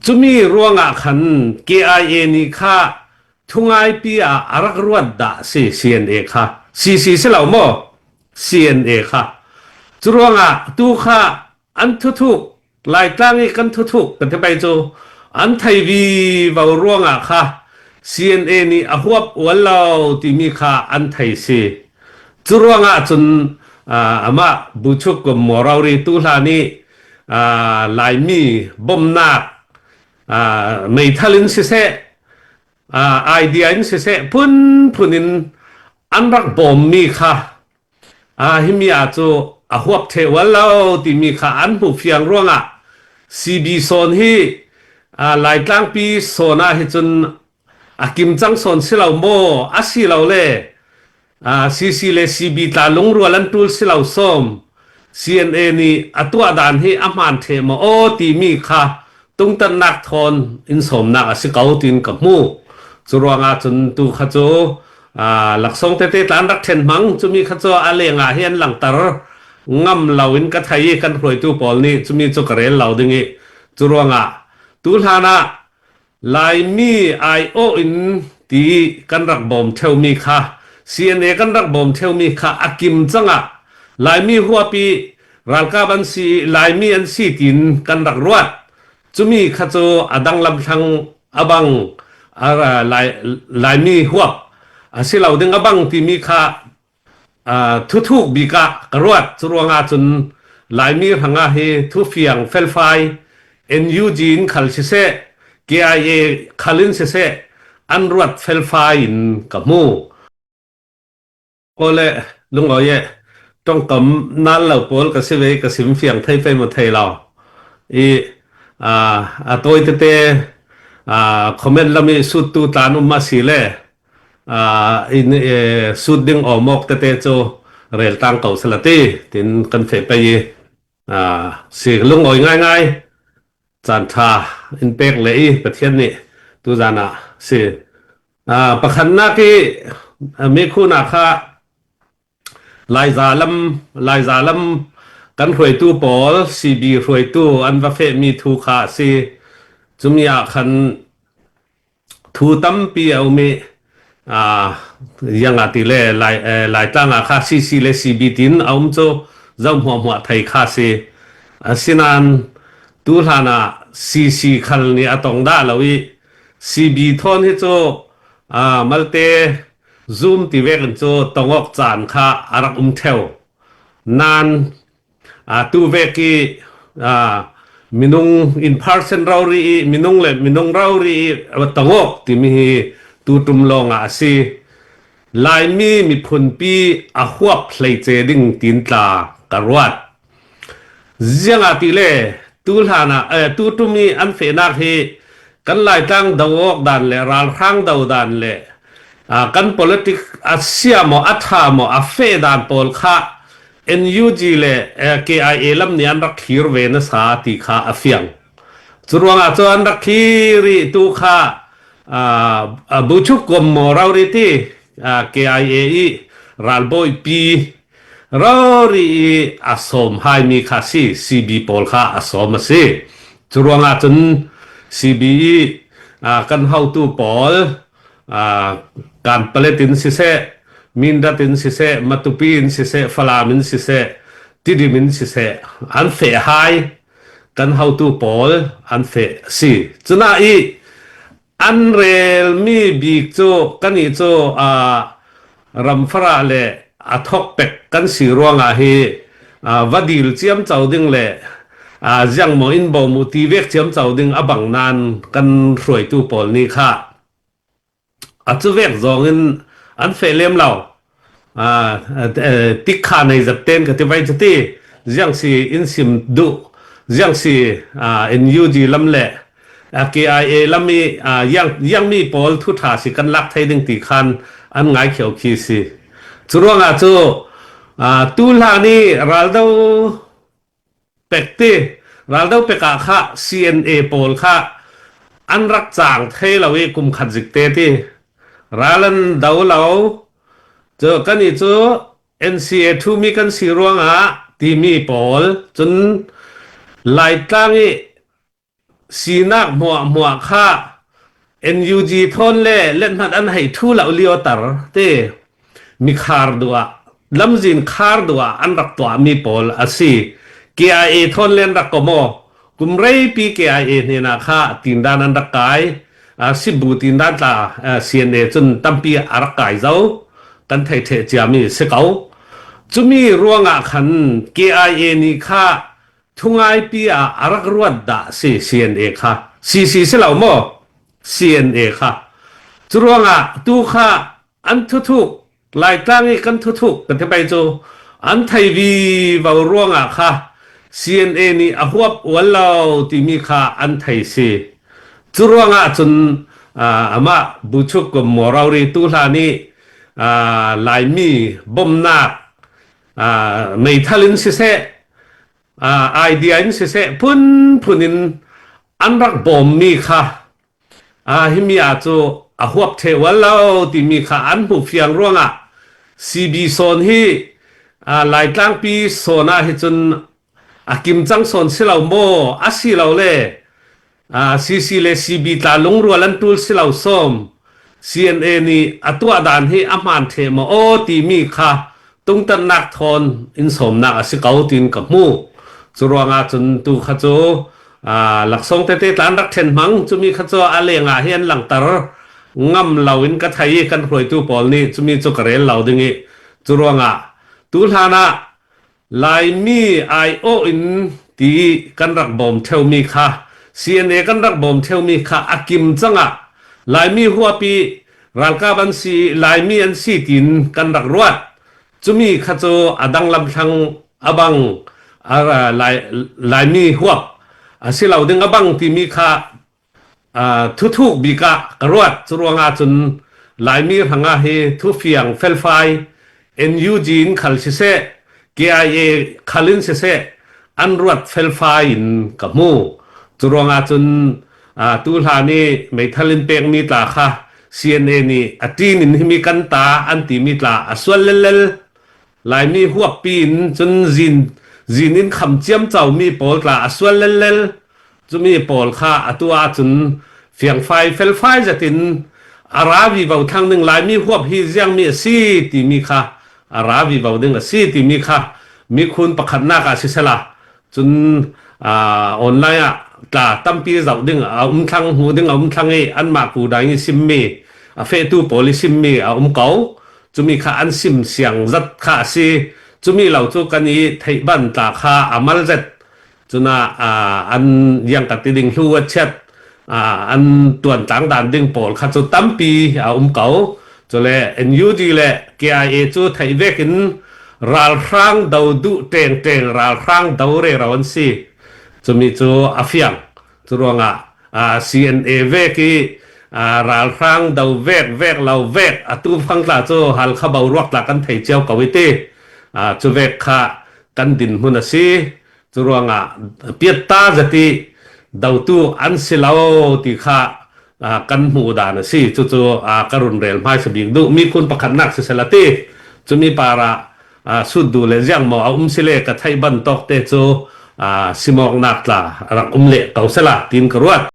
Cumi ruangah khan KIA nih kha thungaipi ah a rak ruat dah si CNA kha. CC si lo maw? CNA kha. Cu ruangah tu kha an thuthuk Laitlang i kan thuthuk kan ti pei cu an thei vi vo ruangah kha CNA nih a huap ual lo timi kha an thei si. Cu ruangah cun amah Buchuk kum Morari tu hlan i Laimi bawmhnak meithal in siseh idea in siseh phunphun in an rak bawmmi kha himi ah cu a huap theh ual lo timi kha an hmuh fiang ruangah CB sawn hi Laitlangpi sawn ah hi cun a kim cang sawn si lo maw a si lo le CC le CB tla lungrual an tul si lo sawm CNA nih a tuah dan hi a hmaan the maw aw timi kha tungtannak thawn in sawmnak a si ko tiin ka hmu. Cu ruangah cun tu kha cu laksawng tete tla an rak ṭhen hmang cumi kha cu a lengah hi an langhter ngam lo in ka thei i kan hruaitu pawl nih cumi cu ka rel lo ding i cu ruangah tu hlan ah Laimi aiawh in ti kan rak bawm ṭheumi kha CNA kan rak bawm ṭheumi kha a kim cangah Laimi huapi ralkap an si i Laimi an si tiin kan rak ruat. Cumi kha cu a dang lamthlang a bang Laimi huap a si lo ding a bang timi kha Thuthuk bik ah ka ruat. Cu ruangah cun Laimi hrangah hi thufiang felfai NUG in khal siseh, KIA khal in siseh an ruat felfai in ka hmu. Awle lungawi e tongkam nal lo pawl ka si ve ka sim fiang thei fei maw thei lo. I a tawi tete comment lam i suttu tlan um ma si le in sut ding awmawk tete cu rel tang ko sala ti tin kan fe pei i si lungawi ngaingai caan tha in pek le i Pathian nih tuzan ah si pakhatnak i mekhuna kha Laiza lam Laiza lam kan hruaitu pawl CB hruaitu an va fehmi thu kha a si cumi ah khan Thu tampi a um i iang ah ti le Laitlang ah kha CC le CB tin a um cu zoh hmuahhmuah thei kha si. Asinain tuhlan ah CC khal nih a tong dah lo i CB thawn hi cu malte zum ti vek in cu tongok caan kha a rak um theo. Nain Tu vek i minung in person rori i minung le minung rori i tangok timi hi tutum lawng ah a si. Laimi miphunpi a huap hleice ding tin tla ka ruat. Ziangah ti le tu hlan ah tutum i an fehnak hi kan Laitlang do awk dan le ralhrang do dan le kan politic a sia maw a tha maw a fe dan pawl kha NUG le KIA lam nih an rak thlir ve nasa ti kha a fiang. Cu ruangah cun an rak thlir i tu kha Buchuk kom maw rori ti KIA i ralbawi pi rori i a sawm haimi kha si CB pawl kha a sawm a si. Cu ruangah cun CB i kan hotu pawl Kanpalet in siseh, Mindat in siseh, Matupi in siseh, Falam in siseh, Tidim in siseh, an feh hai. Kan hotu pawl an feh a si. Cuna i an relmi bik cu kanih cu ramfarah le a thok pek kan si ruangah hi va dil ciam co ding le ziang maw in bo mu ti vek ciam co ding a bang nan kan hruaitu pawl nih kha a cu vek zong in an fe lem lo tik kha nei zat ten ka ti vai chu ti ziang si in sim duh ziang si NUG lam le KIA lam i yang mi pawl thu tha si kan lak thei ding ti khan an ngai khio khi si cu ruangah cu tu hlan i raldo pek ti raldo pek ah kha CNA pawl kha an rak cang thei lo i kum khat zik te ti ral an do lo cu kan i cu NCA thumi kan si ruangah timi pawl cun Laitlang i sinak hmuahhmuah kha NUG thawn le lenhmat an hei thu lo lio tar te mi khar duah lamzin khar duah an rak tuahmi pawl a si. KIA thawn len rak ko maw kum reipi KIA hnenah kha tindan an rak kai Sibu tindan tla CNA cun tampi a rak kai zo kan thei the ciami si ko. Cumi ruangah khan KIA nih kha thungaipi ah a rak ruat dah si CNA kha CC si lo maw CNA kha cu ruangah tu kha an thuthuk Laitlang i kan thuthuk kan ti pai cu an thei vi vo ruangah kha CNA nih a huap ual lo timi kha an thei si cu ruangah cun amah buchuk kum morauri tu hla nih Laimi bomnak meithal in siseh idea in siseh phunphun in an rak bawmmi kha himi ah cu a huap theu lo timi kha an hmuh fiang ruangah CB sawn hi Laitlangpi sawn ah hi cun a kim cang sawn si lo maw a si lo le CC le CB tla lungrual an tul si lo sawm CNA nih a tuah dan hi a hmaan the maw aw timi kha tungtannak thawn in sawmnak a si ko tiin ka hmu. Cu ruangah cun tu kha cu laksawng tete tlan rak ṭhen hmang cumi kha cu a lengah hi an langhter ngam lo in ka thei i kan hruaitu pawl nih cumi cu ka rel lo ding i cu ruangah tu hlan ah Laimi aiawh in ti kan rak bawm ṭheumi kha CNA kan rak bawm ṭheumi kha a kim cangah Laimi huapi ralkap an si Laimi an si tiin kan rak ruat. Cumi kha cu a dang lamthlang a bang Laimi huap a si lo ding a bang timi kha Thuthuk bik ah ka ruat. Cu ruangah cun Laimi hrangah hi thufiang felfai NUG in khal siseh, KIA khal in siseh an ruat felfai in ka hmu. Cu ruangah cun tu hlan i meithal in pekmi tla kha CNA nih a ṭin in himi kan ta an timi tla a sual lellel. Laimi huappi in cun zin zin in kham ciamcomi pawl tla a sual lellel. Cumi pawl kha atu ahcun fiangfai felfai zetin a ra vivo thang ding Laimi huap hi ziangmi a si timi kha a ra vivo ding a si timi kha mikhun pakhatnak ah sisela cun online ah tla tampi zoh ding a um thlang hmu ding a um thlang i anmah ku dai i simmi a fehtu pawl i simmi a um ko cumi kha an sim siang zat kha a si cumi lo cu kan i theih ban tla kha a mal zet cuna an yang ka ti ding hlu a chiat an tuan tlang dan ding pawl kha cu tampi a um ko cule NUG le KIA cu theih vek in ralhrang do duh teng teng ralhrang do re ro an si cumi cu a fiang cu ruangah CNA vek i ralhrang do vek vek lo vek atu fang tla cu Halkha boruak tla kan thei cio ko i ti cu vek kha kan dinhmun a si Cu ruangah piatta zati dotu an si lo ti kha kan hmuh dan a si. Cucu ka run rel hmaisa bik duh. Miphun pakhatnak sisela ti. Cumi par ah sut du le ziang maw a um si le ka theih bantok te cu simawknak tla rak um le ko sela tiin ka ruat.